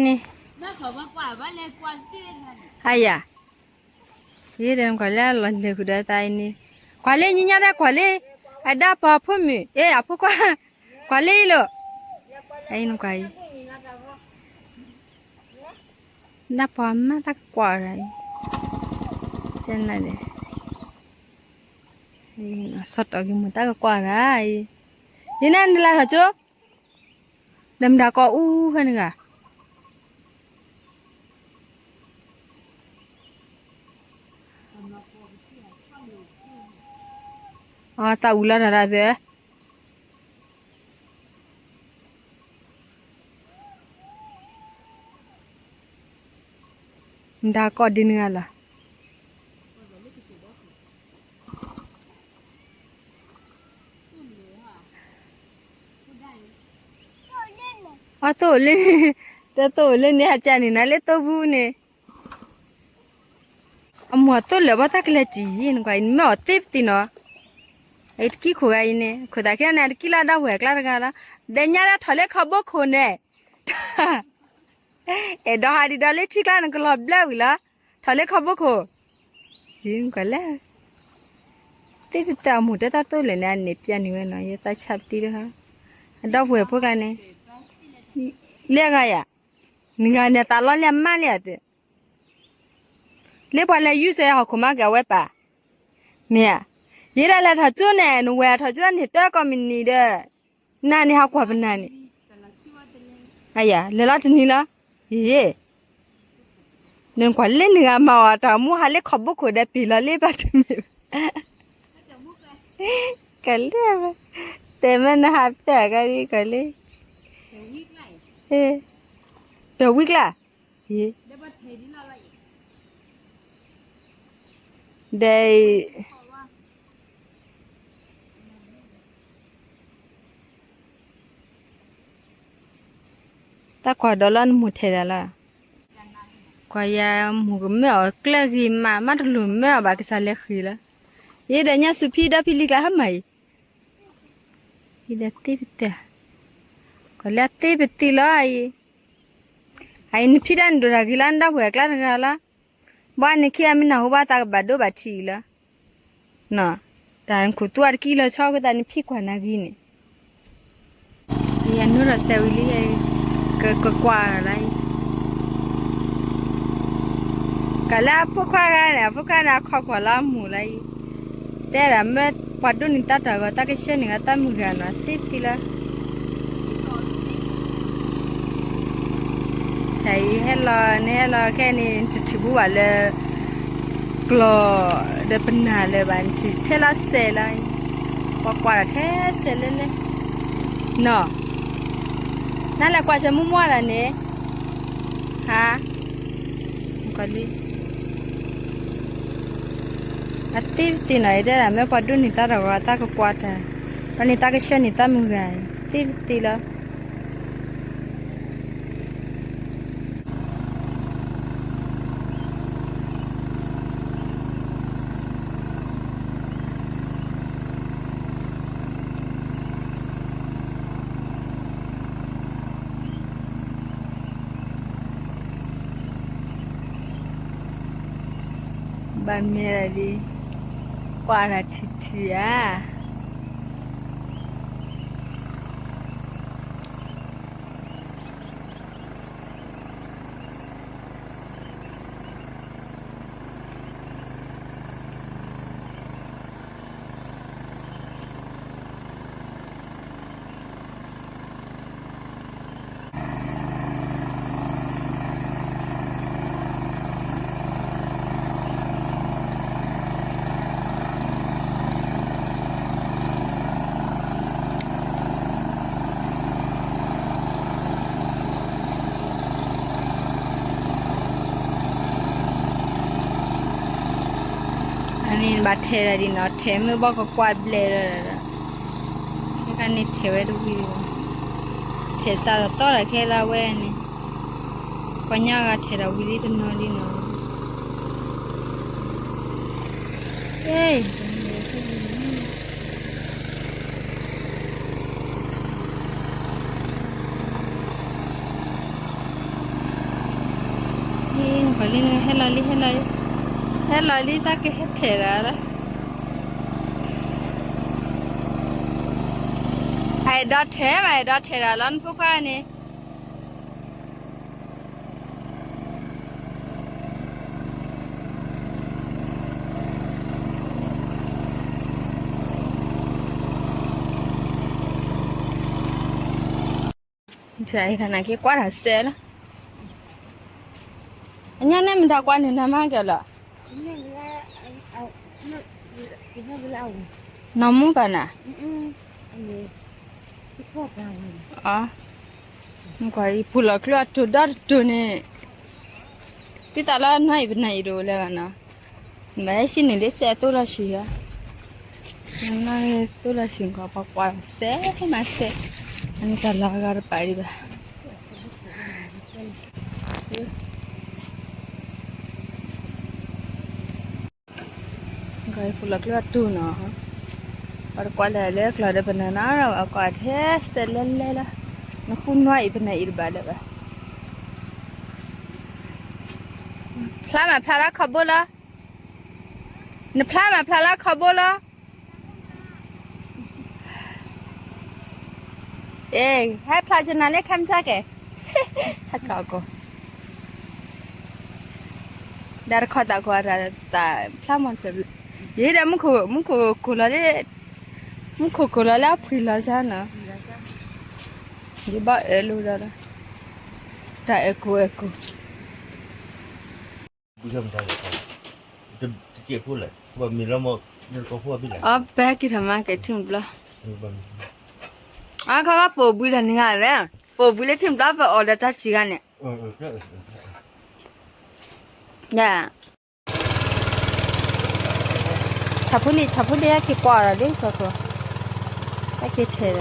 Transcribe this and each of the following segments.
န့ၣ်, အယၤ, ယဲဒၣ်ကွၢ်လၢအလီၤလဲၤဃုာ်ဒီးသးအံၤန့ၣ်, ကွၢ်လၢညါညါဒၣ်ကွၢ်လၢ, အဒၣ်ပှၤဖိမုၣ် အ့ၣ် အဖိခွါ, ကွၢ်လၢအံၤလိာ်, အံၤနကွၢ်အံၤ ဒၣ်ပှၤမါတၢ်ကကွၢ်ရၤအံၤ, ကနၣ်ဒီး, စီၤတီၢ်က့ၤမုၢ်တၢ်ကကွၢ်ရၤအံၤ, ဒ်န့ၣ်နလၢထီၣ်ကၠိ, ဒီးမတၤကိးအူဖဲန့ၣ်ဂၤ, အတၢ်အူလီၤတၢ်ဒၣ်သ့ မတၤကိးဒ်န့ၣ်ဂၤလီၤ. အသိၣ်လၢ, တသိၣ်လၢန့ၣ် အကၢ်န့ၣ်နၤလၢသိပူၤန့ၣ်, အမိၢ်အသိၣ်လၢာ်ဘၣ်တၢ်ကလဲၤစံၣ်, နကွၢ်အံၤ နမ့ၢ်အီၤသ့ပသံနီၤ, အံၤတကံၢ်ခိၣ်ဂၤအံၤန့ၣ် ခိၣ်သးခဲန့ၣ် အတကံၢ်လၢဒီပုၢ်ဝဲၢ်ကျါတဂၤလီၤ, ဒီးညါဒၣ်ထီၣ်လၢခီဘိခိၣ်န့ၣ် အဲၣ်ဒိးဟးဒံးဒီးလၢထံကျါန့ၣ် ကလီၤဘျၢဝံၤလီၤ, ထီၣ်လၢခီဘိခိၣ်, ယကွၢ်လၢ, သ့ၣ်ပတၢ်အမိၢ်တဲတၢ်သိၣ်လၢာ်န့ၣ် အန့ၣ်ပျဲနုာ်ဝဲနီၤ, ယသးဆါပသံလၢ, အဒီပုၢ်ဝဲၢ်ဖိကျါန့ၣ်, လၢအဂၤယၤ, နဂၤန့ၣ်သးလီလၢအမါလၢအသ့ လၢပှၤလဲၤယူၢ်စၢၤဟီၣ်ခိၣ်မးက့ၤအဝဲပၢ်, မ့ၢ်ဧါ, ယဲဒၣ်လဲၤထီၣ်ကၠိန့ၣ် နဝဲၢ်ထီၣ်ကၠိန့ၣ်တၢ်ကိးမုၢ်နံၤဒီး, နၤန့ၣ်ဟးကွၢ်ပနၤန့ၣ်, အယၤ လဲၤလီၤတနံၤလီၤ, ယဲ, နကွၢ်လၢနဂၤမၤအီၤတၢ်မူဟးလၢခီဘိခိၣ်ဒီးပ့ၤလီၤလၢဘၣ်တမ့ၢ်ဘၣ်, ကလၢာ်, တဲမ့ၢ်နဟးပတၢ်ကဒ်ကီးလၢ, ဒီးဝံၤကျါ ဒီး, တၢ်ကွၢ်ဒီးလီၤနမိၢ်ထဲဒၣ်လီၤ, ကွၢ်ယၤမိၢ်ကမၢအီၤကျၢၢ်ဂ့ၤမး မးတလိၣ်မၢအီၤဘၣ်ကစၢ်လဲၤဃံၤလီၤ, ယဲဒီးညါစူၤဖံဒီဖံလံၤကျါဟဲမၤအံၤ ယဲဒၣ်သ့ပသံ, ကွၢ်လၢအသ့ပသံလီၤအံၤ, အအံၤနဖံတၢ်န့ၣ်ဒိၣ်တၢ်ဂ့ၤလီၤ နဒီပုၢ်ဝဲၢ်ကျါတဂၤလီၤ, ဘၣ်နခံအမ့ၢ်နၢ်ဟူဘၣ်သးကဘၣ်ဒိဘၣ်ထံးအံၤလီၤ, တၢ်နခိၣ်သူအတကံၢ်လီၤဆီ ကသးနဖံကွၢ်နၤဂ့ၤန့ၣ် ယနုာ်ထီၣ်စဲးဝံၤလံ, ကကွၢ်လၢအံၤ, ကလၢအဖိခွါဂၤန့ၣ် အဖိခွါန့ၣ် အခီကွၢ်လၢအမိၢ်လၢအံၤ, တဲဒၣ်မ့ၢ်ပှၤဒိးန့ၢ်တၢ်တၢ်ဂီၤ တၢ်ကဆှၢန့ၢ်ဂၤတၢ်မုၢ်ဂၤနီၤ သ့သ့လၢ တၢ်အံၤဟဲလီၤ နဟဲလီၤခဲန့ၣ် နတထံၣ်ဘူးဘၣ်လၢ ကျီၢ်ဒီးပနၢ်လၢၤဘၣ် နထံၣ်ထဲလီၤစဲးလီၤ, ပှၤကွၢ်လီၤထဲစဲးလဲၣ်လဲၣ်, နီၤ, နလဲၤကွၢ်စဲးမူမူလၢၤန့ၣ်, ဟါ, ကီလံ အသ့ပသံနီၤ ယတဲဒၣ်မ့ၢ်ပှၤဒိးန့ၢ်တၢ်တၢ်ဂီၤ တၢ်ကကွၢ်တၢ်, ဒီးန့ၢ်တၢ်ကဆှၢန့ၢ်တၢ်မုၢ်ဂၤ သ့ပသံလီၤ. ဘၣ်မ့ၢ်ဒၣ်ဒ် ကွၢ်တၢ်ထံထံဧါ. အန့ၣ်ဘၣ်ထဲးဒၣ်ဒ်နီၤ ထဲးမ့ၢ်ဘၣ်ကကွၢ်ဘျဲၣ်လီၤ, ခဲကန့ၣ်ထဲးဝဲတဝံၤ, ထဲးစးထီၣ်သီဒီးခဲလၢာ်ဝဲန့ၣ်, ပှၤညါဂၤထဲးဒီးဝံၤလံတနီၤလံနီၤ, အ့ၣ် လံန့ၣ် ဟဲလီၤလံ ဟဲလီၤလံ, ဟဲလီၤလံ တၢ်ကဟဲထဲးဒၣ်လၢ အအဲၣ်ဒိးထဲးဘၣ် အဲၣ်ဒိးထဲးဒၣ်လီၤ နဖိခွါန့ၣ် နက့ကွၢ်တၢ်စဲးလီၤ. အညါန့ၣ်မတၤကွၢ်န့ၣ် နမါကဲလီၤ. နီၢ်မူဘၣ်နၤ, ကွၢ်အံၤ ပူၤလီၤကျိအတိၤဒီတတိၤန့ၣ်, ဒ်သိးလၢနွံအံၤပနၢ်အံၤတအိၣ်လၢၤဘၣ်နီၤ, မ့ၢ်ဟဲစံၣ်န့ၣ်လၢစဲးအသိလီၤဆံးဧါ, နသိလီၤဆံးကီး ပှၤကွၢ်စဲးမးစဲး, အန့ၣ်တၢ်လီၤဂာ်တပာ်ဒံးဘၣ်. ပူၤလီၤကျိအတိၤနီၤ, ပှၤတကွၢ်လၢၤလၢကျီဒီးပနၢ်နီၤ, အကွၢ်ထဲစဲးလဲၤလဲၤလီၤ, နဃုနွံအံၤပနၢ်အံၤတဘၣ်လၢၤဘၣ်. ဖျါမးဖျါလၢခီဘိလီၤ, နဖျါမးဖျါလၢခီဘိလီၤ. အ့ ဟဲဖျါကနၤလၢခဲမုၢ်ဆါကဲ, ဟဲခီကိး, ဒီးတခီသးကွၢ်တၢ်ဖျါမး, ယဟ့ၣ်ဒီးမူခိၣ်ကိၢ်လီၤလၢ, မူခိၣ်ကိၢ်လီၤလၢအဖှံလီၤစါနီၤ, ယဘၣ်အၢၣ်လီၤဒီး, တၢ်အဲၣ်ကိၢ်အဲၣ်ကိၢ် အပၢ်က့ၤထီၣ်မၤက့ၤထံၣ်ဘျီ, အခါခီပိာ်ဘှံးဒီးန့ၣ်ဂၤလဲၣ်, ပိာ်ဘှံးလၢထံၣ်ဘျီ ပအီၣ်ဒီးတၢ်ဆံးဂၤန့ၣ်, ယ ဆၣ်ဖိလံၤ ဆၣ်ဖိလံၤ ဟဲက့ၤကွၢ်ဒီးဒ်သိးသိး, ဟဲက့ၤထဲးဒ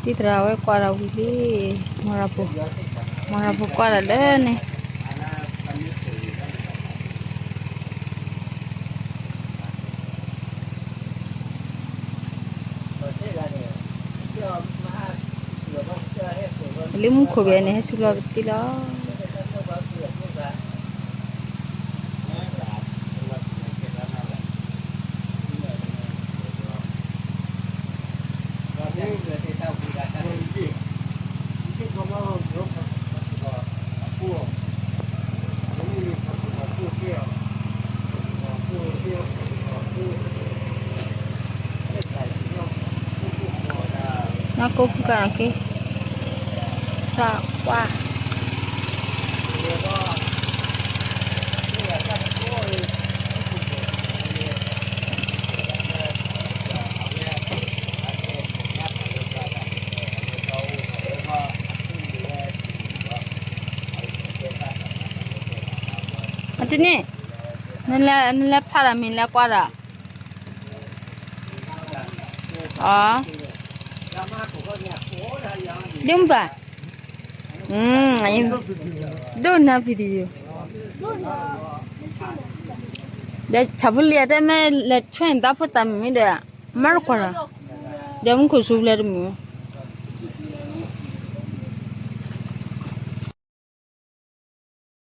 ီး တံၤသရၣ်ဝဲကွၢ်ဒီးဝံၤလံ, မၤရၤပူၤ, မၤရၤပူၤကွၢ်ဒီးလၢန့ၣ် လၢမူခိၣ်ဘဲန့ၣ် ဟဲဆူလီၤပသံလီၤ. နီၢ်ကိၢ်ဖုကက့ၤ, တၢ်ကွၢ် အတန့ၣ်, နလဲၤဖျါဒီးမ့ၢ်လဲၤကွၢ်ဒီး, အ, ဒိၣ်မုၢ်ပၢ်, ဒိၣ်နၤ video, ဒီးဆၣ်ဖိလံၤအတဲမ့ၢ်လဲၤထွဲန့ၣ် သးဖိသးမုၣ်မ့ၢ်ဒီး, မၤတကွၢ်လီၤ, ဒီးမူခိၣ်ဆူဖျဲၣ်တမုၣ်